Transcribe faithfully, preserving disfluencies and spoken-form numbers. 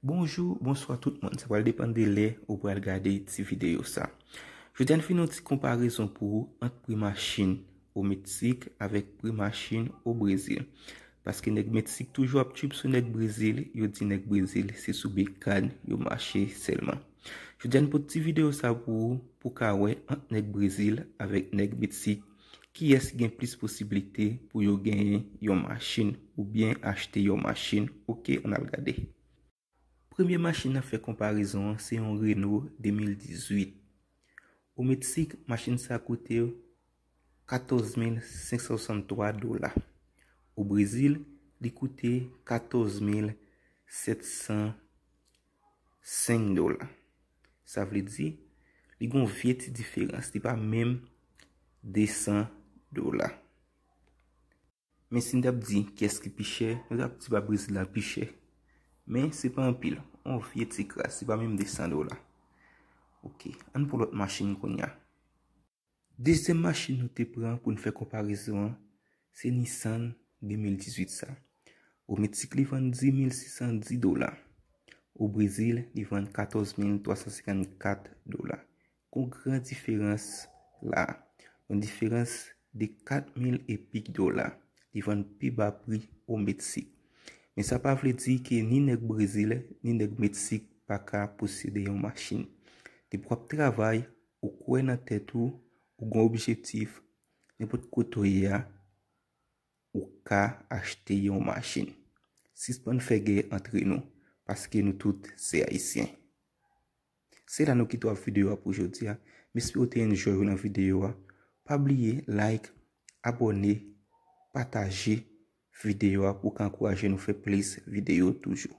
Bonjou, bonswa tout moun. Sa pral depann de lè ou pral gade ti videyo sa. Jodi a n fin yon ti konparezon pou ou ant pri machin o Meksik avèk pri machin o Brezil. Paske nèg Meksik toujou ap trip sou nèg Brezil, yo di nèg Brezil se sou bekàn yo mache sèlman. Jodi a n pote ti videyo sa pou ou, pou ka wè ant nèg Brezil avèk nèg Meksik, kiyès ki gen plis posiblite pou yo genyen yon machin oubyen achte yon machin. Oke, ann al gade. Premye machin n ap fè konparezon an, se yon Renault de mil dizuit. O Meksik, machin sa koute katòz mil senk san swasanntwa dola. O Brezil, li koute katòz mil sèt san senk dola. Sa vle di, li gon vye ti diferans, li pa menm de san dola. Men si n t ap di kiyès ki pi chè, nou t ap di pa Brezil la pi chè. Men se pa anpil, on vye ti kras, se pa menm de san dola. Oke, ann pran lòt machin kounye a. Dezyèm machin nou te pran pou n fè konparezon an, se Nissan de mil dizuit sa. O Meksik, li vann dis mil sis san dis dola. O Brezil, li vann katòz mil twa san senkannkat dola. Gon gran diferans la. Yon diferans de kat mil e pik dola. Li vann pi ba pri o Meksik. Men sa pa vle di ke ni nèg Brezil, ni nèg Meksik pa ka posede yon machin. Depi w ap travay, ou kwè nan tèt ou, ou gon objektif, nenpòt kote w ye a, ou ka achte yon machin. Sispann fè gè antre nou, paske nou tout se Ayisyen. Se la nou kite w ak videyo a pou jodi a. M espere w te enjoy nan videyo a. Pa bliye like, abòne, pataje videyo a pou w ka ankouraje nou fè plis videyo toujou.